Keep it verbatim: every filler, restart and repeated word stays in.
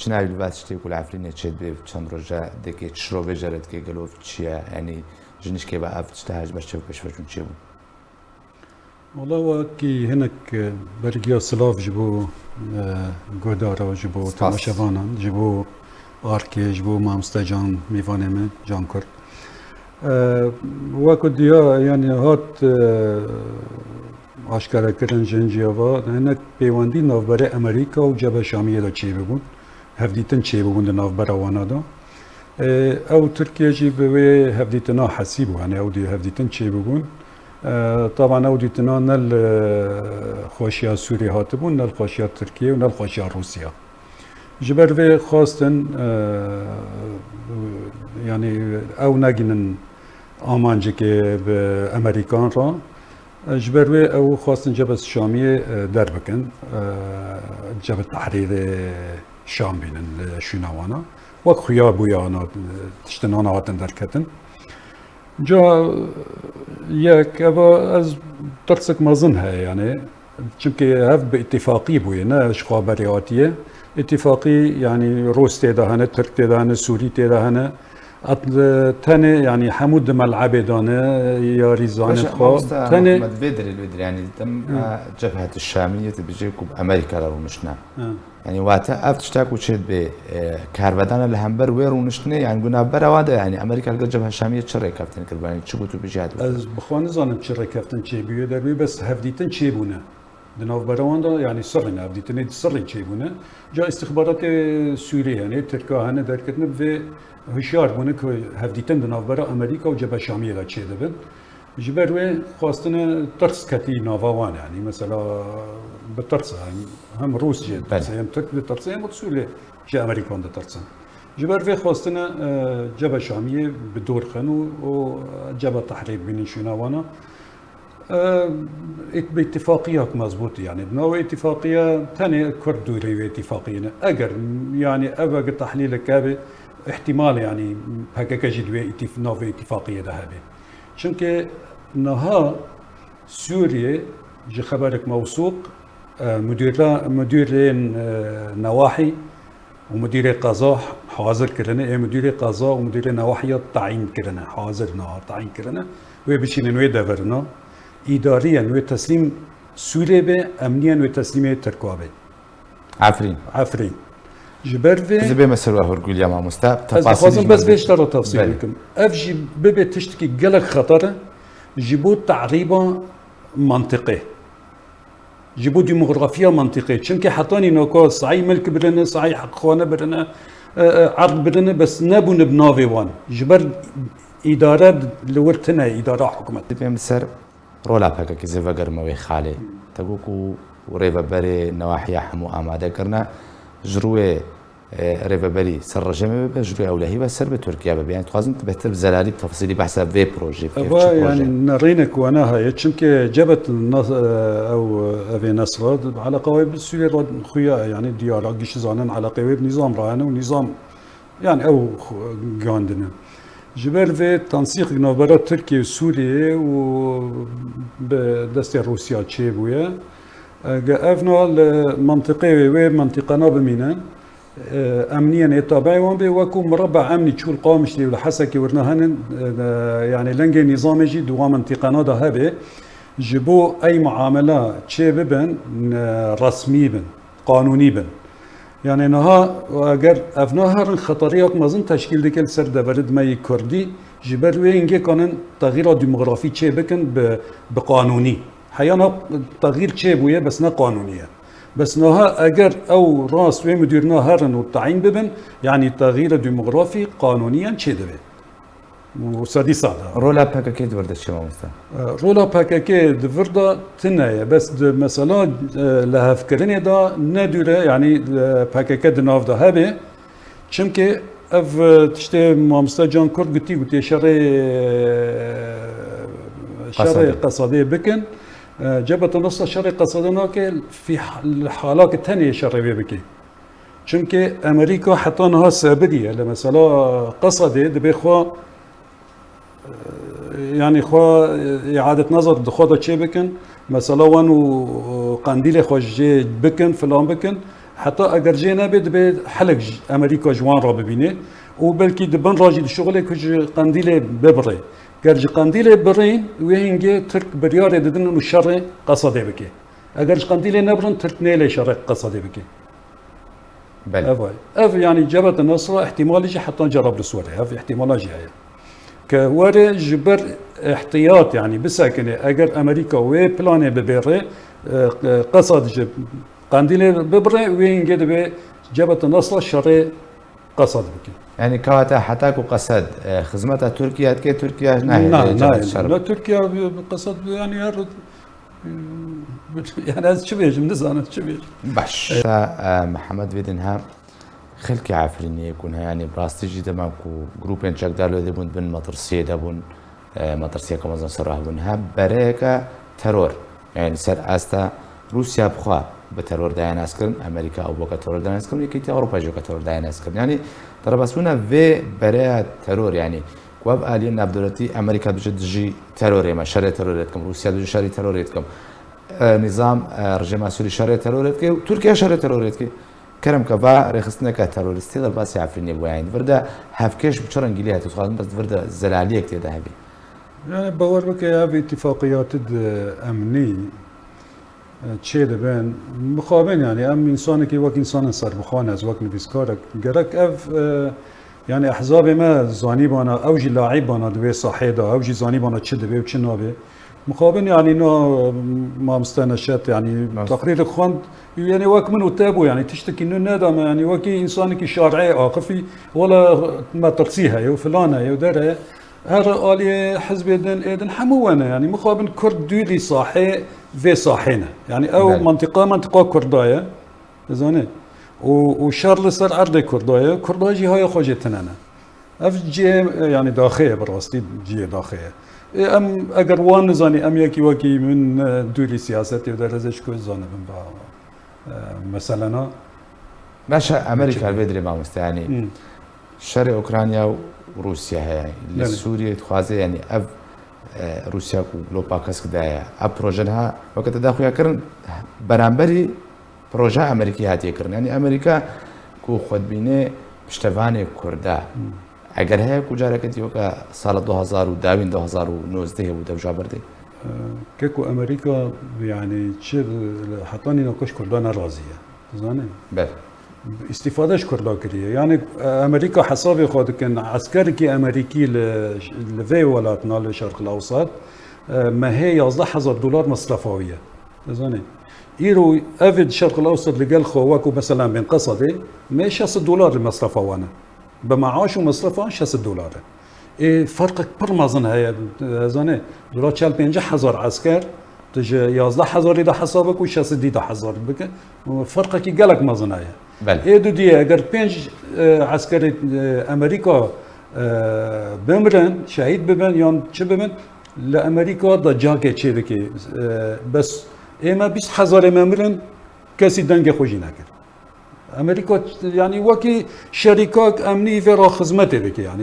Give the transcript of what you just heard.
Çi navî li va tiştê ku li Efrînê çê dibê çend roja dikê, çi şirovê jê re dikê, gelo çi ye? Yanî ji nişkê ve ev tişte her ji ber çi pêşveçûn çêbûn? Wala wekî hinek, e, bergiya silav ji bo, e, guhdara, ji bo Spas. Temaşevanan, ji bo Arkê, ji bo mamoste Can, mêvanê min, Can Kurd. E, wek ku diya, yanî hat, e, aşkarekirin ji hincî ava, hinek pêwendî navberê Amerîka û Cebhe Şamiyê de çêbibûn. Hevdîtin çêbibûn di navbera wana de. E, ew Tirkiye jî bi wê hevdîtina hesî bû, yanî ew dî hevdîtin çêbibûn. E, taban ew dîtina ne li xweşiya Sûriyê hatibûn, ne li xweşiya Tirkiye û ne li xweşiya Rûsya. Ji ber vê xwestin, e, yanî ew negînin amancekê bi Amerîkan re. E, ji ber wê ew xwestin Cebhe Şamiyê, e, derbikin, e, Cebhe Tehrîrê Şam bînin li şûna wana. Wek xuya bûye ana, e, tiştin ana hatin derketin. Ca yek, eva ez tirsek mezin heye, yanî, çimkî hev bi îtîfaqî bûye, ne ji xwe berê hatiye. Îtîfaqî, yanî, Rûs tê de hene, Tirk tê de hene, Sûrî tê de hene. At-, tenê, yanî, hemû di melebê de ne, yarîzanê Baş e, xwe. Mamoste Tenê Mehmet, vê dirê, vê dirê, yanî, dem, Hı. e, Cebhet Şamiyê dibêje ku bi Amerîka re rûniştine. Hı. Yanî wate ev tişta ku çê dibê, e, karvedana li hember wê rûniştinê, yanî gu navbera wan de, yanî Amerîka li gel Cebha Şamiyê çi rêkeftin kiribû, yanî çi gotûbêjî hatibû? Ez bi xwe nizanim çi rêkeftin çêbûye derwê, bes hevdîtin çêbûne. Di navbera wan de, yanî sirrî ne, hevdîtinê di sirrî çêbûne. Ca îstixbaratê Sûriyê hene, Tirka hene derketine, bi vê hişyar bûne ku hevdîtin di navbera Amerîka û Cebha Şamiyê de çêdibin. Ji ber wê xwestine tirs ketî nava wan, yanî mesela bi tirs e, hem, hem Rûs jê Belê. ditirse, hem Tirk ditirse, hem Sûriyê ji Amerîkan ditirsin. Ji ber vê xwestine, e, Cebhe Şamiyê bi dor xin û, û Cebhe Tehrîr bînin şûna wana. E, ît-, bi îtîfaqiyak mezbût, yanî di nav wê îtîfaqiya tenê Kurd dûrî wê îtîfaqiyê ne. Eger, yanî ev ege tehlîlek hebe, îhtimal, yanî P K K jî di wê îtîf-, nav wê îtîfaqiyê de hebe. Çimkî niha Sûriyê ji xeberek mewsûq, e, mudîra-, mudîrên, e, newahî û mudîrê qeza hazir kirine, ê mudîrê qeza û mudîrê newahiya tayîn kirine, hazir niha tayîn kirine, wê bişînin wê deverina. Îdariyen wê teslîm Sûriyê be, emniyen wê teslîmê Tirka be. Efrîn. Efrîn. Ji ber vê Ez ê bême ser we hûrgûliya mamoste. Ez Tefasîlî dixwazim ji bes me vê bidî. Tişta re tefsîl Belê. bikim. Ev jî bibe tiştekî gelek xeter e ji bo te'rîba mentiqê. Ji bo demografiya mentiqê. Çimkî hetanî naka sahî milk birine, sahî heqxane birine, e, e, erd birine, bes nebûne bi navê wan. Ji ber îdare li wir tune, îdara hikûmet. Dibêm li ser Rola P K K zê vegerime wê xalê. Te got ku rêveberê newahiya hemû amade kirine. Ji rûyê, e, rêveberî ser rejîmê bibe, ji rûyê ewlehî ve ser bi Tirkiye bibe. Yani dixwazim tu bêhtir bi zelalî, bi tefsîlî behsa vê projeyê bike. Eva, çi proje? Yani nerînek wana heye. Çimkî Cebhet Nas-, e, ew, evê Nesra, eleqa wê bi Sûriyê re xuya, yani diyar e, gişî zanin eleqê wê bi nîzam re hene û nîzam Yani ew xwe gandine. Ji ber vê tensîq navbera Tirkiye û Sûriyê û bi destê Rûsya çêbûye. Ge ev niha li mentiqê wê, wê mentiqana bimîne, e, emniyên ê tabeî wan bê, wekû mireba emnî çû li Qamişlî û li Hesekê wirina hene, e, yani lengê nîzamê jî di wan mentiqana de hebe, ji bo ey muamela çê bibin, e, resmî bin. Qanûnî bin. Yani niha eger ev neherin xeteriyak mezin teşkîl dike li ser deverê di me yê Kurdî, ji ber wê hingê kanin texîra demografî çê bikin bi, bi qanûnî. Heya niha texîr çê bûye, bes ne qanûnî ye. Bes niha eger ew rast wê mudîrina herin û tayîn bibin, yani texîra demografî qanûniyen çê dibe. Sedî sal de. Rola P K K di vir de çi, mamoste? E, rola P K K di vir de tune ye. Bes di mesela, e, lihevkirinê de ne dûr e, yani, e, P K K di nav de hebe. Çimkî ev, e, tiştê mamoste Can Kurt gotî, gotiye şerê, e, şerê Qesedê. Qesedê bikin. E, Cebheta Nusra şerê Qesedê nake, fî ha-, li halakê tenê şerê wê bike. Çimkî Amerîka heta niha sebirî ye. Li mesela Qesedê dibê xwe, e, yanî xwe, e, îadet nezar di xwe de çê bikin. Mesela wan û, e, qendîlê xwe jê bikin, filan bikin. Heta eger jê nebe, dibe helek ji Amerîka ji wan re bibîne û belkî di bin re jî dişuxile ku ji Qendîlê bibirê. Ger ji Qendîlê birîn, wê hingê Tirk biryarê didin û şerê Qesedê bike. Eger ji Qendîlê nebirin, Tirk nêlê şerê Qesedê bike. Belê. Ev e. Ev, yanî, Cebhete Nesra îhtîmalî jî heta Cerabluswar e. Ev îhtîmala jî heye. Ke were ji ber ihtiyat, yanî, bisekine, eger Amerîka wê planê bibêre, e, e, Qesad ji Qendîlê bibire, wê hingê dibe Cebhete Nesra şerê Qesad bike. Yanî, kewata heta ku Qesed, e, xizmeta Tirkiye dike, Tirkiye nahêle Na, Cebhete na, Şer. Na, Tirkiye bi, bi Qesad, yanî, her Yani ez çi bêjim, nizanim çi bêjim. Baş. Te, e, Mihemed vê din ha xelkê Efrînê ku ne, yanî bi rastî jî dema ku grûpên çekdar li wê dibûn, bin metirsiyê de bûn, e, metirsiyeke mezin serah bûn. Ha bereyeke teror, yani ser asta Rûsya bi xwe bi teror dayê naskirin, Amerîka ew weke teror dayê naskirin, Yekîtiya Ewropa jî weke teror dayê naskirin. Yani derbasbûna vê bereya teror, yani Ku ev aliyên navdewletî, Amerîka dibêje dijî terorê me, şerê terorê dikim, Rûsya dibêje şerî terorê dikim, e, nîzam, e, rejîma Sûrî şerê terorê dike û Tirkiye şerê terorê dike. Kerem ke va rêxistineke terorîstî derbasî Efrînê bûye. Yanî di vir de hevkêş bi çi rengîlî hatiye, dixwazim bes di vir de zelaliyek tê de hebî. Yani bawer bike ev îtîfaqiyatî di emnî çê dibin. Mixabin, yani, em însanekî wek însanin serbixwe ne, ez wek nivîskarek. Gerek ev, e, yani, ehzabê me zanîbana, ew jî laîbana di wê sahê de, ew jî zanîbana çi dibe û çi nabe. Mixabin, yani, no, mamoste Neşet, yani, Mas- teqrîrek xwend, yani, wek min û te bû, yani, tiştekî nû neda me, yani, wekî însanekî şarê axifî, wela metirsî heye û filan heye û der heye. Her aliyê hizbê din, ê din hemû we ne. Yanî mixabin Kurd dûlî sahê vê sahê ne. Yanî ew Belê. Mentiqa, mentiqa Kurda ye. Dizanî? Û, û şer li ser erdê Kurda ye. Kurda jî haya xwe jê tine ne. Ev cihê, yanî daxê ye bi rastî, cihê daxê ye. Ê em eger wan nizanî, em yekî wekî min, e, dûlî siyasetê de rezê ji ku zanibin ba, e, meselena. Baş e, Amerîka Çi? Vê dirê mamoste, yanî Hmm. Şerê Ukrayna û Rûsya heye. Li Belê. Sûriyê dixwaze, yanî ev, e, Rûsya ku Lopa Kesk de ye. Ev proje niha weke te daxuya kirin, beramberî proje Amerîkî hatiye kirin. Yanî Amerîka ku xwe dibîne piştevanê Kurda. Hmm. Eger heye ku careke dî weke sala du hazar û dawîn du hazar û nozdehê bû dev ja berdê. E, ke ku Amerîka, yanî çi, heta nîna kuş Kurda nerazî ye. Dizanî? Ber. Îstîfade ji Kurda kiriye. Yani, e, Amerîka hesabê xwe dikin, eskerekî Amerîkî li, li vê welatina, li Şerqil Ewsat, e, mehê yazdeh hezar dolar mesrefa wî ye. Dizanî? Îro ev ê di Şerqil Ewsat li gel xwe, wekû mesela bên Qesedê, mehê şeş sed dolar li mesrefa wan e. Bi meaş û mesrefa şeş sed dolar e. Ê, ferqek pir mezin heye, ez zanê, dura çel pêncî hezar esker, tu ji yazdeh hezarî de hesab bike û şeş sedî de hesab bike, ferqekî gelek mezin heye. Belê. Ê dudiyê, eger pênc, e, eskerê, e, Amerîka, e, bimirin, şehîd bibin yan çi bibin, li Amerîka da cakê çê dike. E, bes ê me bîst hezarê me mirin, kesî dengê xwe jî nekir. Amerîka, yanî wekî şerîkak emnî vê re xizmetê dike, yanî.